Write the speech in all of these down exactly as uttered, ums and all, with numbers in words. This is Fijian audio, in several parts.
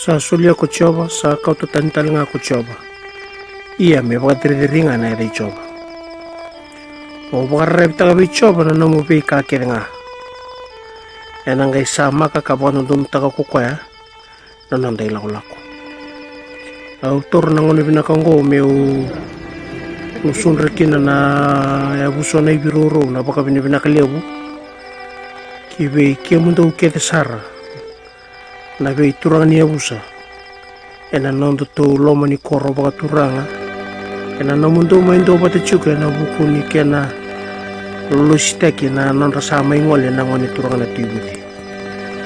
Sa solia ko Jiova, sa kauta tani tale ga ko Jiova. Ia me vakacericeri ga na yaca i Jiova. Mo vakararavitaka vei Jiova na nomu veika kece ga. Ena qai samaka ka vakadodonutaka ko koya na noda ilakolako. Au taura na gauna vinaka oqo meu gusudra kina na yavusa na ivirourou na vakavinavinaka levu ki vei kemudou kece sara na veituraga ni yavusa ena nodatou loma ni koro vakaturaga, ena nomudou mai duavata tiko ena vuku ni kena lolositaki na nodra sa mai gole na gone turaga na Tui Vuci.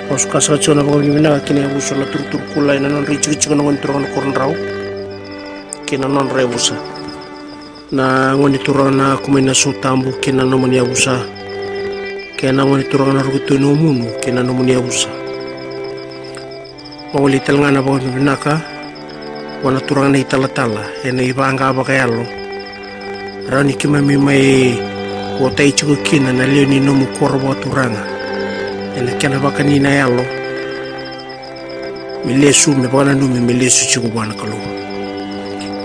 Au sa ka saka tiko na vakavinavinaka ki na yavusa na Turuturukula ena nodra itikotiko na gone turaga na Korodrau kei na nodra yavusa na gone turaga na Kumai na Sotabu kei na nomuni yavusa, kei na gone turaga na Rokotui na Umunu kei na nomuni yavusa. Vagolei tale ga na vakavinavinaka vua na turaga na italatala ena ivaqa vakayalo. Rawa ni keimami mai votai tiko kina na lewe ni nomu koro vakaturaga ena kena vakani na yalo me lesu, me vakananumi me lesu tiko vua na Kalou.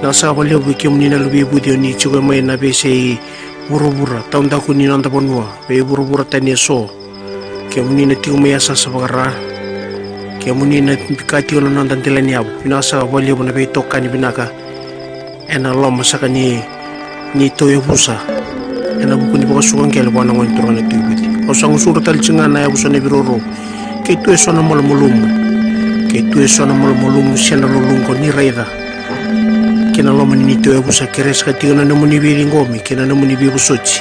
Na saka vakalevu vei kemuni na luve i Vuci, o ni tiko mai na veiyasai vuravura taudaku ni noda vanua, veivuravura tani eso. Kemuni na tiko mai yasayasa vakara, kemuni na bika tiko na noda dela ni yavu. Vinaka saka vakalevu na veitokani vinaka ena loma saka ni neitou yavusa ena vuku ni vakasuka qele vua na gone turaga na Tui Vuci. Au sa gusudra tale tiko ga na yavusa na ivirourou. Keitou eso na malumalumu, keitou eso na malumalumu se na luluqa ni raica ki na loma ni neitou yavusa, kere saka tiko na nomuni veiciqomi kei na nomuni veivosoti.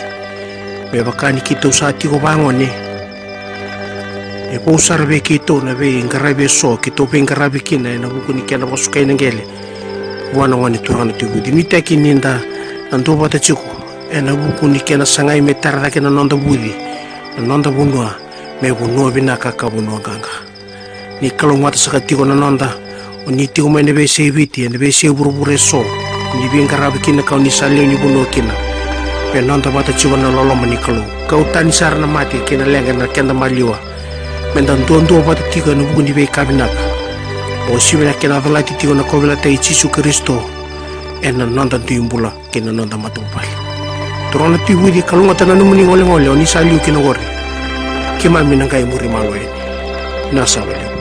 Me vaka ni keitou sa tiko vagone, e vou sara vei keitou na veiqaravi eso keitou veiqaravi kina ena vuku ni kena vakasukai na qele vua na gone turaga na Tui Vuci. Nuitaki ni da na duavata tiko ena vuku ni kena sagai me tara cake na noda vuci, na noda vanua me vanua vinaka ka vanua qaqa. Ni kalougata saka tiko na noda, o ni tiko mai na veiyasai Viti, ena veiyasai vuravura eso o ni veiqaravi kina, ka o ni sa lewe ni vanua kina. Me noda vata tiko na loloma ni Kalou, kau tani sara na mate kei na leqa ena keda maliwa. Me da duadua vata tiko ena vuku ni veika vinaka. O sivi na kena colati tiko na kauveilatai i Jisu Karisito ena noda dui bula kei na noda matavuvale. Turaga na Tui Vuci, kalougata na nomuni golegole o ni sa liu kina oqori. Keimami na qai muri malo yani. Na sa vale.